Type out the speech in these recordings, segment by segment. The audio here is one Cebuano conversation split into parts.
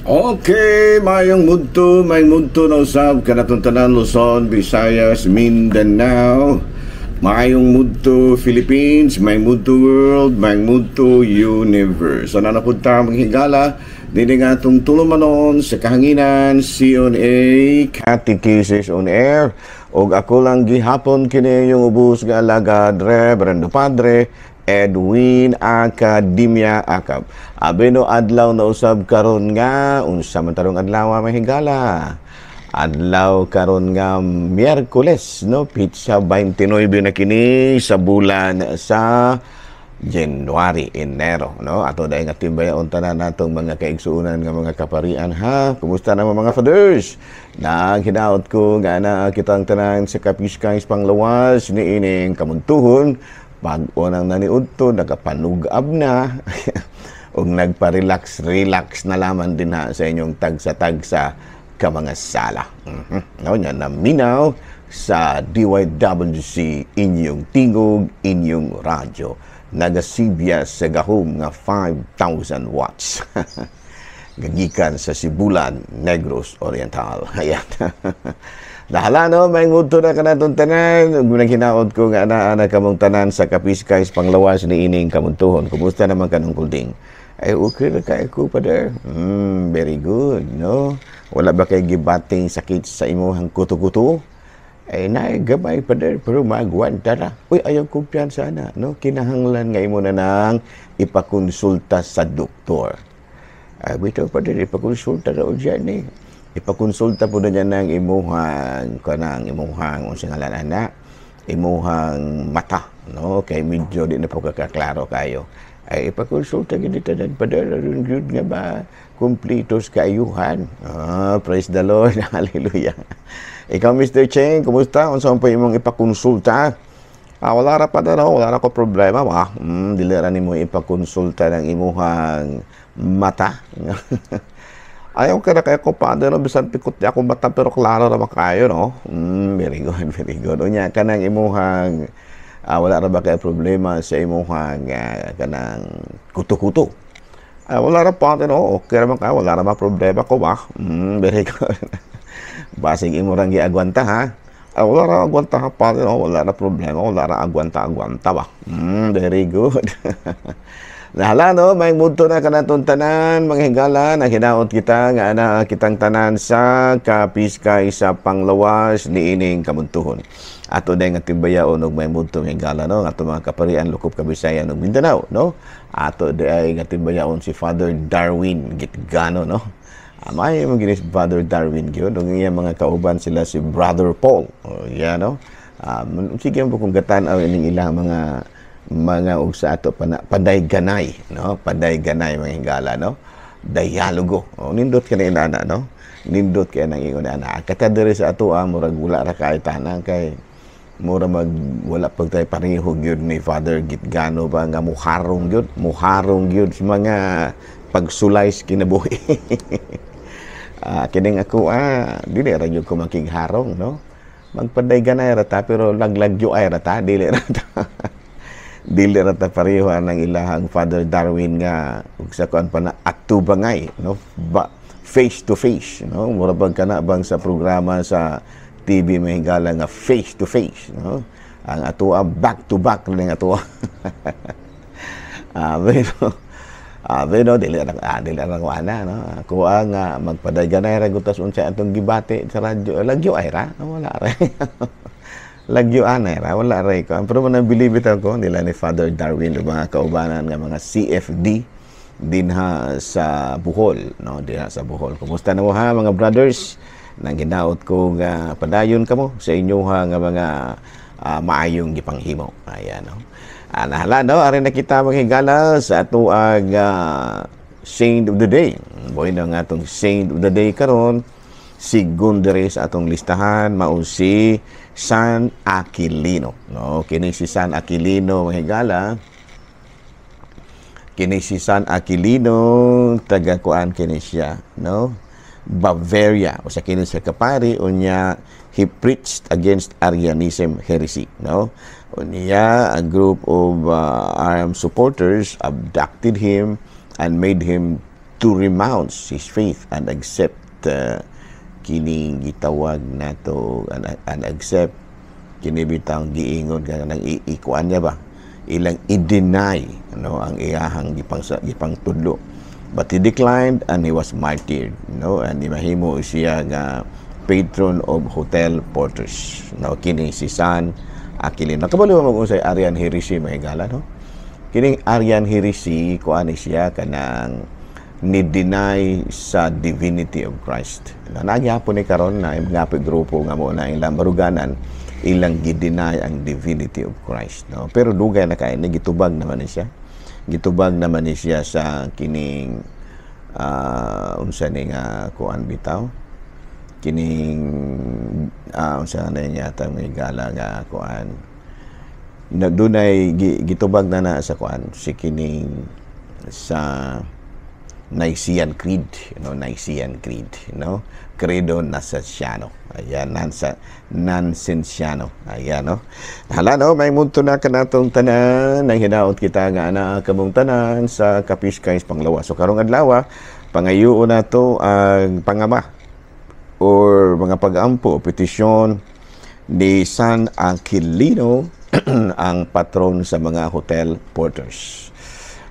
Okay, mayong mudto na usab kanatong tanan, Luzon, Visayas, Mindanao. Mayong mudto, Philippines, mayong mudto, world, mayong mudto, universe. Ana na pud ta, mga higala, dini nga atong tulumanon sa kahanginan, CONA, Catechesis on Air. Og ako lang gihapon kini yung ubos nga alagad, Reverendo Padre Edwin Academia Acab. Abeno adlaw na usab karon nga unsa man tarong adlaw, mga higala? Adlaw karon nga Miyerkules, no, petsa 29 na kini sa bulan sa January, Enero, no? Ato dahil nga timbayaon tanan natong mga kaigsuonan nga mga kaparian, ha. Kumusta naman, mga fathers? Naghinaot ko nga na kitang tanan sa kapiskay panglawas ni ining kamuntuhon pag-o nang naniudto, nagapanugab na ug nagpa-relax relax na lamang din ha sa inyong tagsa-tagsa ka mga sala. No, nya naminaw sa DYWC, inyong tingog, inyong radyo. Nagasibya sa gahom nga 5,000 watts. Gagikan sa Sibulan, Negros Oriental. Ayan. Dahala no, may mudto na kanatong tanan. Ug naghinaot ko nga ana ana kamong tanan sa kapiskay panglawas ni ining kamuntuhon. Kumusta naman kanong kulding? Ay, okay na kay ko, Father. Very good, no? Wala ba kay gibating sakit sa imuhang kuto-kuto? Ay, naay gamay, Father, pero magwanta ra. Uy, ayaw kumpiyansa na, no? Kinahanglan nga imo na nang ipakonsulta sa doktor. Ay, bitaw, Father, ipakonsulta ra dyan eh. Ipakonsulta po na niya ng imuhang kanang imuhang unsa ngalan ana, imuhang mata, no, kay medyo di na po kakaklaro kayo. Ay, ipakonsulta gid tanan, Father, aron gyud nga ba kumpletos kaayuhan. Ah, praise the Lord. Hallelujah. Ikaw, Mr. Cheng, kumusta? Unsa man po imong ipakonsulta? Ah, wala ra pa no, wala ra ko problema ba. Dili ra nimo ipakonsulta ng imuhang mata. Ayaw ka na kaya ko, Father, no? Bisan pikot di ako mata pero klaro ra ba kayo, no? Very good, very good. Unya, kanang imuhang, wala ra ba kay problema sa imuhang kanang kuto-kuto? Ah, wala ra pa, no? Okay ra man kayo, wala ra ba problema ko ba? Very good. Basig imo rang giagwanta, ha? Ah, wala ra agwanta ha, Father, no? Wala ra problema, wala ra agwanta-agwanta ba? Very good. Nahala no, may mudto na kanatong tanan, mga higala, naghinaot kita nga ana kitang tanan sa kapiskay sa panglawas ni ining kamuntuhon. Ato day nga timbayaon og may mudto nga higala, no, ato mga kaparian lukop Kabisayan ug Mindanao, no. Ato day nga timbayaon si Father Darwin Gitgano, no. Amay mo gini si Father Darwin gyud ug iya mga kauban sila si Brother Paul. Oh, yeah, no. Sige mo kung gatan-aw ining ilang mga og sa ato pa na paday ganay, no, paday ganay, mga higala, no, dialogo. Oh, nindot ka na inana, no, nindot kay nang ingon ana kata diri sa ato, ah, murag wala ra kay tanan kay mura mag wala pag tayo pareho gyud ni Father Gitgano ba nga muharong gyud sa mga pagsulay sa kinabuhi. Kining ako, dili ra gyud ko makigharong, no, magpaday ganay ra ta pero laglagyo ay ra ta, dili ra ta pareho ang ilahang Father Darwin nga ug sa kuan pa na atubangay, no, ba, face to face, no, mura bang kana bang sa programa sa TV, may higala, nga face to face, no. Ang atoa back to back ning atoa. Pero dili ra ko ana, no. Ako nga magpadayganay ra gutas unsa atong gibati sa radyo, lagyo ay ra, wala ra. Lagyo anay ra, wala ra ko. Pero man believe it ako nila ni Father Darwin ug mga kaubanan nga mga CFD dinha sa Bohol, no, dinha sa Bohol. Kumusta na mo ha, mga brothers? Nang ginaot ko nga padayon kamo sa inyo ha nga mga maayong gipanghimo. Ayan, no. Nahala, no, ari na kita, mga higala, sa atoang Saint of the Day. Boy na nga atong Saint of the Day karon, sigon diri sa atong listahan, mao si San Aquilino. No, kini si San Aquilino, mga higala. Kini si San Aquilino, taga kuan kini siya, no? Bavaria. O sa kini siya kapari, unya he preached against Arianism heresy, no? Unya a group of armed supporters abducted him and made him to renounce his faith and accept kining gitawag nato and accept kini bitang giingon ka nang iikuan niya ba, ilang i-deny, no, ang iyahang gipang tudlo. But he declined and he was martyred, no, and mahimo siya nga patron of hotel porters, no. Kini si San Aquilino. Kabalo mo kung sa Arian heresy, mga higala, no? Kining Arian heresy, kuan siya, kanang ni-deny sa divinity of Christ. Na nagyapon ni karon na mga grupo nga mo na ilang baruganan, ilang gi-deny ang divinity of Christ, no? Pero dugay na kay ni, gitubag naman ni siya. Gitubag naman ni siya sa kining unsa ni nga kuan bitaw, kining unsa na yata may gala nga kuan na dunay gitubag na na sa kuan si kining sa Nicene Creed, Nicene Creed, no? Credo Nasensiano. Ayan, Nansensiano. Ayan, no? Hala, no, may munto na kanatong tanan, nang hinaot kita nga ana kamong tanan sa Kapiskay Panglawas. So karong adlaw, pangayoon nato ang pangama or mga pag-ampo, petisyon ni San Aquilino, ang patron sa mga hotel porters.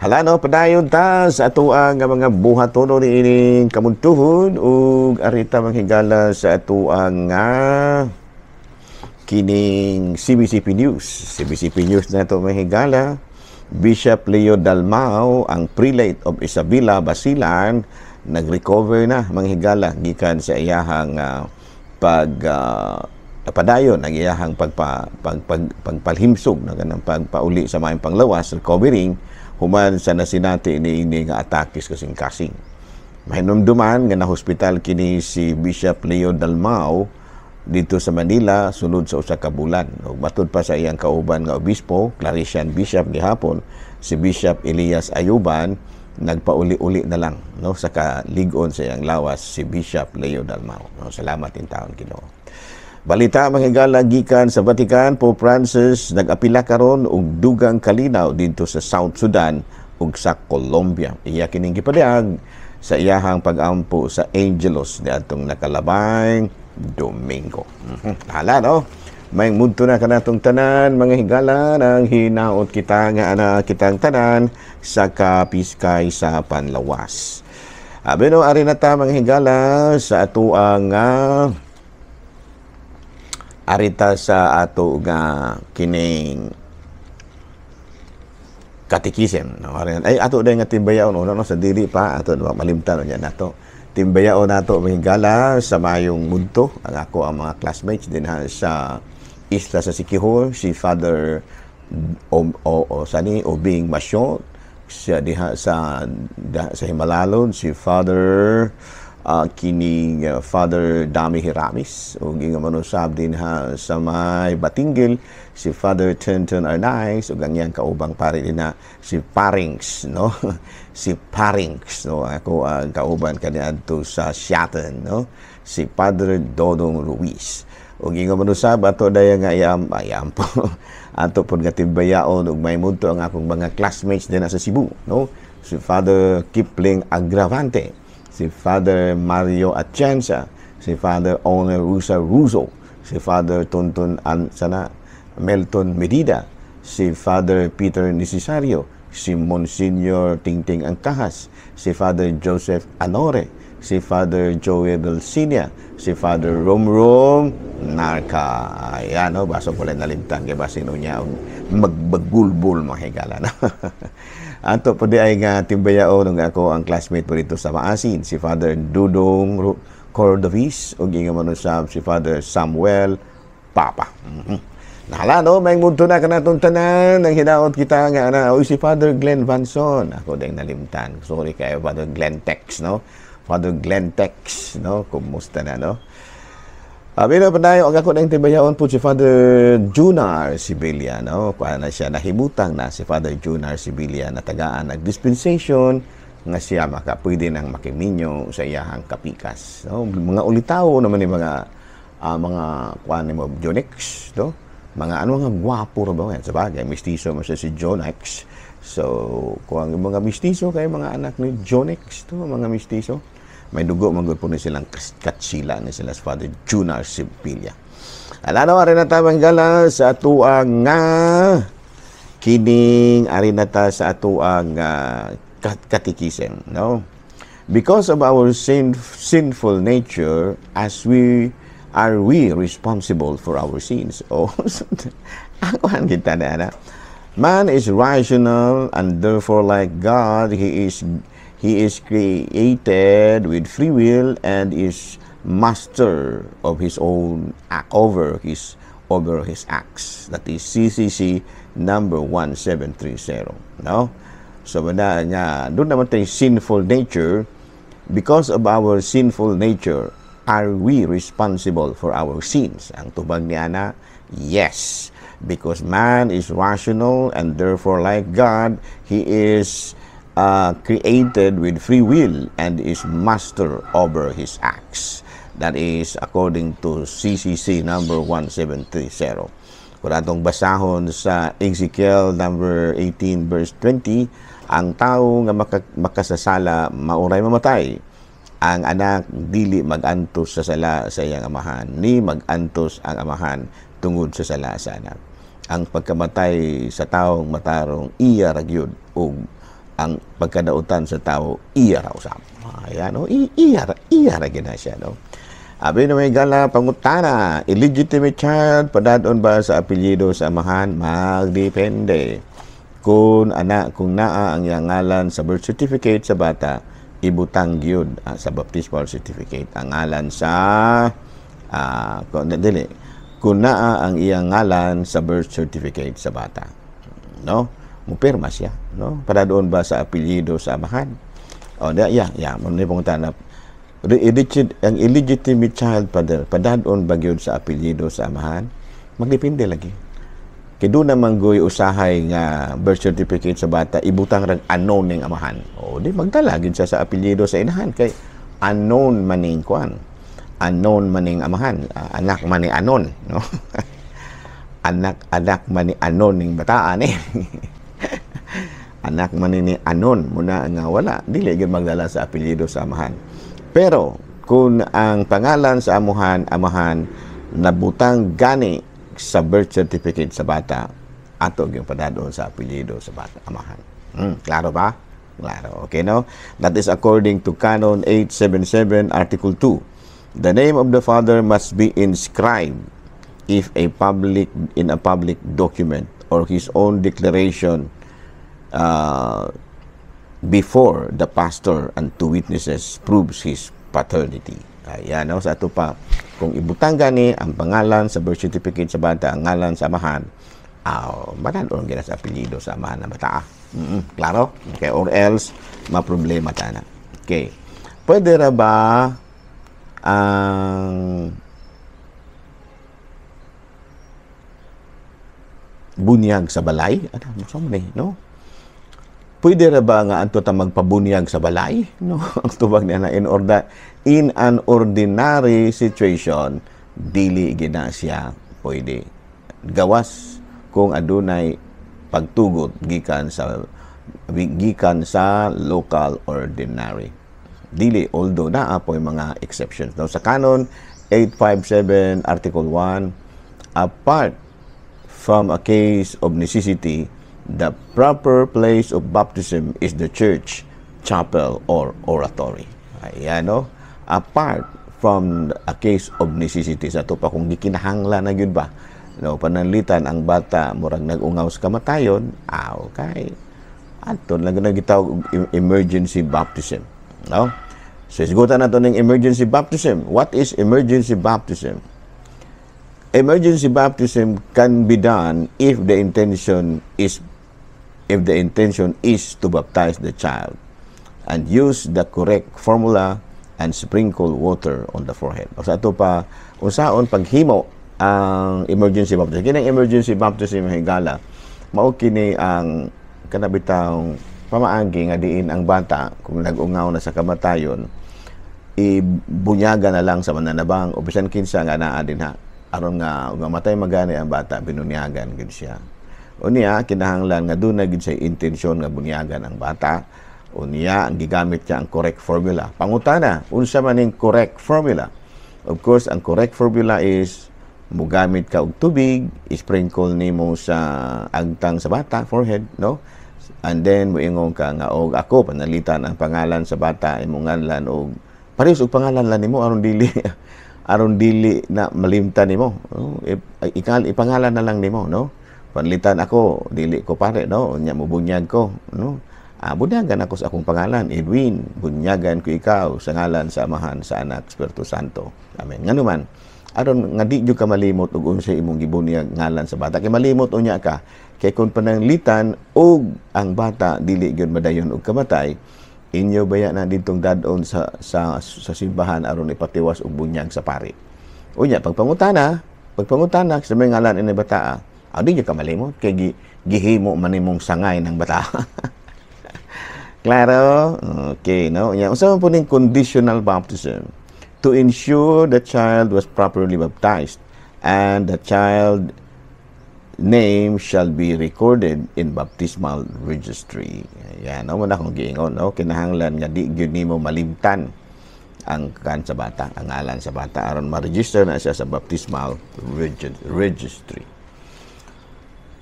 Hala no, padayon ta sa atoang nga mga buhatono ni ining kamuntuhon ug arita manghigala sa atoang nga kining CBCP News. CBCP News na ito, mahigala. Bishop Leo Dalmau, ang prelate of Isabela, Basilan, nag-recover na, manghigala, gikan sa iyahang pag padayon ang iyahang pagpalhimsog na kanang pagpauli sa maayong panglawas, recovering human sa nasinati ni ini nga atake sa kasing-kasing. Mahinumduman nga na hospital kini si Bishop Leo Dalmau dito sa Manila sulod sa usa ka bulan. Ug matud pa sa iyang kauban nga obispo, Claretian Bishop gihapon, si Bishop Elias Ayuban, nagpauli-uli na lang, no, sa kalig-on sa iyang lawas si Bishop Leo Dalmau. No, salamat in taon Ginoo. Balita, mga higala, gikan sa Vatican, Pope Francis nag-apila karon og dugang kalinaw didto sa South Sudan ug sa Colombia. Iya kining gipadayag sa iyahang pag-ampo sa Angelus niadtong nakalabay Domingo. Hala no. May mudto na kanatong tanan, mga higala, nang hinaot kita nga ana kitang tanan sa kapiskay sa panlawas. Abi no, ari na ta, mga higala, sa atoang nga arita sa ato nga kining katikism, no? Ay, ato dahil nga timbayaon una, no, sa dili pa ato malimtan niya nato timbayaon nato, mga higala, sa mayong mudto ang ako ang mga classmates din ha, sa isla sa Siquijor, si Father o sani Obing Masyon siya diha sa Himalalon, si Father kining Father Dami Hiramis, ug ingon man usab din ha sa may Batinguil si Father Tenton Arnaiz ug ang iyang kaubang pare din na si Parings, no, si Parings, no. Ako ang kauban kaniadto sa Siaton, no, si Padre Dodong Ruiz, ug ingon man usab ato daya nga iyam ayam po ato pod nga timbayaon ug may mudto ang akong mga classmates din sa Cebu, no, si Father Kipling Agravante, si Father Mario Atienza, si Father Oner Rusa Ruzo, si Father Tonton An sana Melton Medida, si Father Peter Necesario, si Monsignor Tingting Angkahas, si Father Joseph Anore, si Father Joey Belsinia, si Father Romrom Narca. Ayan, no? Baso ko lang nalimtan kay basin niya magbagulbol, mga higala. No? Ato po di ay nga timbayaon ng ako ang classmate po dito sa Maasin, si Father Dudong Cordovis, ug ingon man usab si Father Samuel Papa. Nahala no, may mudto na kanatong tanan nang hinaot kita nga ana oy si Father Glenn Vanson. Ako ding nalimtan. Sorry kayo, Father Glenn Tex, no. Father Glenn Tex, no. Kumusta na, no? Abi na padayo ang ako nang tibayaon po si Father Junar Sibilia, no. Kuha na siya, nahimutang na si Father Junar Sibilia, natagaan nag dispensation nga siya maka pwede nang makiminyo sa iyahang kapikas, no. Mga ulitawo naman ni mga kuan ni mo Jonix, no. Mga ano nga gwapo ra ba yan? Sa bagay, mestizo mo siya si Jonex. So, kung ang mga mistiso kay mga anak ni Jonix to, mga mistiso, may dugo man gud po ni silang katsila ni sila sa Father Junar Sempilla. Ala no, ari na ta gala sa atuang nga kining, ari na ta sa atuang catechism, no? Because of our sinful nature, as we are, we responsible for our sins? Oh, ako ang kita na, ana. Man is rational and therefore, like God, he is created with free will and is master of his own act over his acts. That is CCC number 1730. No? So wala niya, doon naman tayo sinful nature. Because of our sinful nature, are we responsible for our sins? Ang tubag ni ana, yes. Because man is rational and therefore, like God, he is created with free will and is master over his acts. That is according to CCC number 1730. Kung atong basahon sa Ezekiel number 18 verse 20, ang tao nga makasasala mauray mamatay. Ang anak dili magantos sa sala sa iyang amahan, ni magantos ang amahan tungod sa sala sa anak. Ang pagkamatay sa taong matarong iya ra gyud, ug ang pagkadautan sa tao iya ra usab. Ayan, no? Iya ra gyud na siya, no? Abi na may gala pangutana, illegitimate child, padadon ba sa apelyido sa amahan? Magdepende. Kung naa ang iyang ngalan sa birth certificate sa bata, ibutang gyud sa baptismal certificate ang ngalan sa kung, dili, kung naa ang iyang ngalan sa birth certificate sa bata. No? Mupirma siya, no? Padadon ba sa apelyido sa amahan? O, oh, yeah, mo ni pangutana, ang illegitimate child, Father, padadon ba gyud sa apelyido sa amahan? Magdepende lagi. Kay doon naman goy usahay nga birth certificate sa bata, ibutang rag unknown ning amahan. O di magdala gyud siya sa apelyido sa inahan kay unknown man ning kuan. Unknown man ning amahan, anak man ni anon, no? Anak man ni anon ning bataan eh. Anak man ni anon muna nga wala, dili gyud magdala sa apelyido sa amahan. Pero kung ang pangalan sa amahan nabutang gani sa birth certificate sa bata, ato yung padadon sa apelyido sa bata amahan. Klaro ba? Klaro. Okay, no? That is according to Canon 877 Article 2. The name of the father must be inscribed if a public in a public document or his own declaration before the pastor and two witnesses proves his paternity. Ayan, no? Sa ato pa, kung ibutang gani ang pangalan sa birth certificate sa bata, ang ngalan sa amahan, manan gina sa apelyido sa amahan na bata. Klaro? Okay, or else, maproblema ta na. Okay. Pwede ra ba ang bunyag sa balay? Ano, mo ni, no? Pwede ra ba nga anto ta magpabunyag sa balay? No, ang tubag niya na in an ordinary situation, dili gina siya pwede. Gawas kung adunay pagtugot gikan sa local ordinary. Dili, although naa poy mga exceptions. Now, sa Canon 857 Article 1, apart from a case of necessity, the proper place of baptism is the church, chapel, or oratory. Ayan, no? Apart from a case of necessity, sa ato pa kung gikinahanglan na gyud ba, no, pananglitan ang bata murag nag-ungaw sa kamatayon, okay. Ato lang na gitawag emergency baptism, no? So isgutan nato ning emergency baptism. What is emergency baptism? Emergency baptism can be done if the intention is to baptize the child and use the correct formula and sprinkle water on the forehead. O sa ato pa, unsaon paghimo ang emergency baptism? Kini emergency baptism, higala, mao kini ang kanabitang pamaagi nga diin ang bata kung nag-ungaw na sa kamatayon, ibunyaga na lang sa mananabang o bisan kinsa nga naa dinha aron nga mamatay magani ang bata, binunyagan gid siya. Unya kinahanglan nga duna gid say intensyon nga bunyagan ang bata. Unya ang gigamit niya ang correct formula. Pangutana, unsa man ning correct formula? Of course, ang correct formula is mugamit ka og tubig, sprinkle nimo sa agtang sa bata, forehead, no? And then moingon ka nga og ako panalitan ang pangalan sa bata, imong ngalan og parehas og pangalan lang nimo aron dili na malimtan nimo. No? Ikal ipangalan na lang nimo, no? Panalitan ako, dili ko pare, no? Unya mobunyag ko, no? Ah, bunyagan ako sa akong pangalan, Edwin. Bunyagan ko ikaw sa ngalan sa Amahan, sa Anak, Espiritu Santo. Amen. Ngano man, aron nga di jud ka malimot og unsay imong gibunyag ngalan sa bata. Kay malimot unya ka, kay kung pananglitan og ang bata dili gyud madayon og kamatay, inyo baya na ditong dad-on sa simbahan aron ipatiwas og bunyag sa pari. Unya pagpangutana sa may ngalan ini bata, ah, di jud ka malimot kay gihimo man nimong sangay ng bata. Klaro? Okay, no? Unya, unsa man po ning conditional baptism? To ensure the child was properly baptized and the child name shall be recorded in baptismal registry. Ayan, no, mao na akong giingon, no? Kinahanglan nga di gyud nimo malimtan ang kan sa bata, ang ngalan sa bata aron ma-register na siya sa baptismal registry.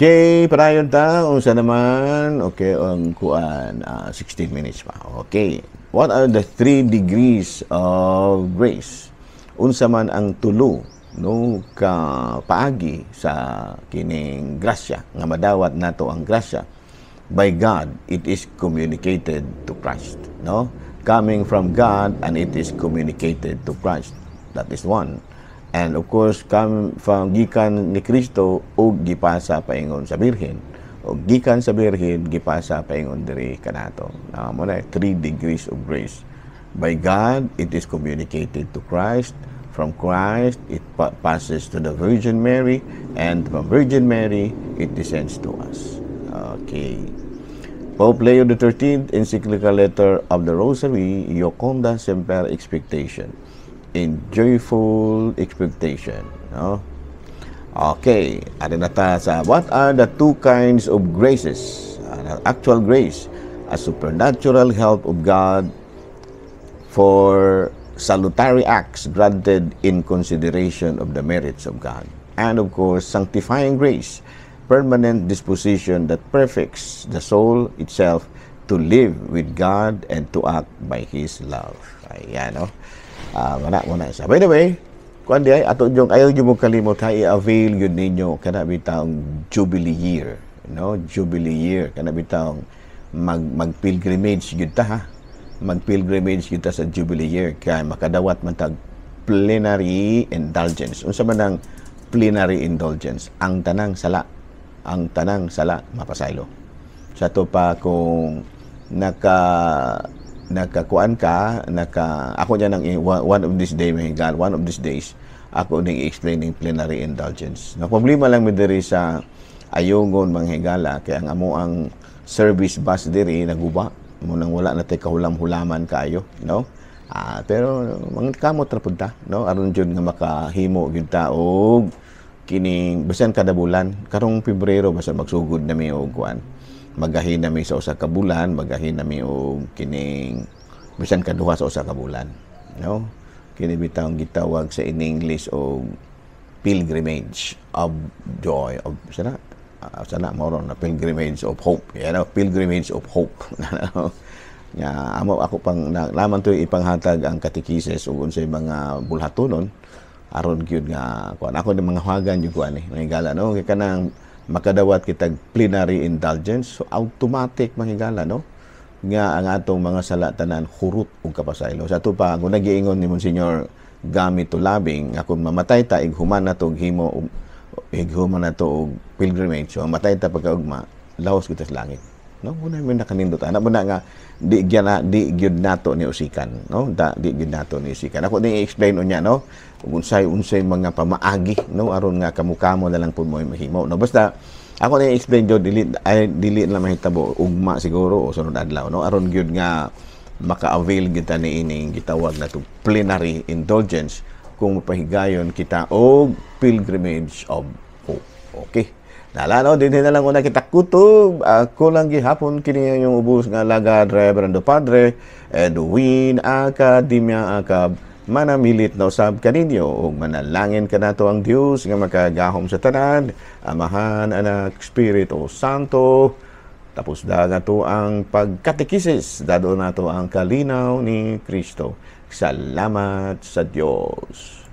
Okay, padayon ta, unsa naman? Okay, ang kuan, 16 minutes pa. Okay. What are the three degrees of grace? Unsa man ang tulo, no, ka paagi sa kining grasya nga madawat nato ang grasya? By God, it is communicated to Christ, no? Coming from God and it is communicated to Christ. That is one. And of course, come from gikan ni Kristo ug gipasa paingon sa Birhen. O gikan sa Birhen gipasa paingon diri kanato. Na mao na three degrees of grace. By God, it is communicated to Christ. From Christ, it passes to the Virgin Mary, and from Virgin Mary, it descends to us. Okay. Pope Leo XIII, encyclical letter of the Rosary, Iucunda Semper Expectation. In joyful expectation. No? Okay. Ano na ta sa what are the two kinds of graces? Actual grace, a supernatural help of God for salutary acts granted in consideration of the merits of God. And of course, sanctifying grace, permanent disposition that perfects the soul itself to live with God and to act by His love. Ayan, no? Wala siya. By the way, kuan di ay, ato yung ayaw nyo mo kalimot ha, i-avail yun ninyo kana bitang Jubilee Year. No? Jubilee Year. Kana bitang mag-pilgrimage gyud ta ha. Mag-pilgrimage gyud ta sa Jubilee Year kay makadawat man tag plenary indulgence. Unsa man ang plenary indulgence? Ang tanang sala. Ang tanang sala mapasaylo. Sa to pa kung nakakuan ka, naka ako niya nang one of this day, mga higala, one of these days ako ning i-explain ning plenary indulgence. Na problema lang mi diri sa Ayungon, mga higala, kay ang amo ang service bus diri naguba mao nang wala na tay kahulam-hulaman kaayo, no? Ah, pero mga kamot ra pud ta, no? Aron jud nga makahimo gyud ta og kining bisan kada bulan. Karong Pebrero basta magsugod na mi og kuan, magahin na mi sa usa ka bulan, magahin na mi og kining bisan kaduha sa usa ka bulan, no? Kini bitawng gitawag sa in English og pilgrimage of joy of sana, sana mao na pilgrimage of hope, pilgrimage of hope nga amo ako pang na, naman to ipanghatag ang katekises ug unsay mga bulhatonon aron gyud nga kuan ako ni mga huwagan gyud kuan eh, mga higala, no? Kay kanang makadawat kitag plenary indulgence, so automatic, mga higala, no, nga ang atong mga sala tanan hurot ug kapasaylo. Sa ato pa kung nagiingon ni Monsignor Gamit Tulabing nga kung mamatay ta ighuman na to og himo og ighuman na to og pilgrimage, so mamatay ta pagkaugma, laos kita sa langit, no? Muna mo nakanindot ana mo na nga di gyud na di gyud nato ni usikan, no? Da, di gyud nato ni usikan. Ako ni i-explain unya, no, ug unsay unsay mga pamaagi, no, aron nga kamo-kamo na lang pud mo mahimo, no? Basta ako ni i-explain jud, dili ay dili na mahitabo ugma siguro o sunod adlaw, no, aron gyud nga maka-avail kita ni ining gitawag na to plenary indulgence kung mapahigayon kita og pilgrimage of hope. Okay. Nalano, dinhi na lang una kita kutob. Ako lang gihapon kini yung ubos nga alagad, Reverendo Padre Edwin Academia Acab, manamilit na usab kaninyo ug manalangin kanato ang Dios nga makagahom sa tanan, Amahan, Anak, Espiritu Santo. Tapos da nato ang pagkatekisis, dado nato ang kalinaw ni Kristo. Salamat sa Dios.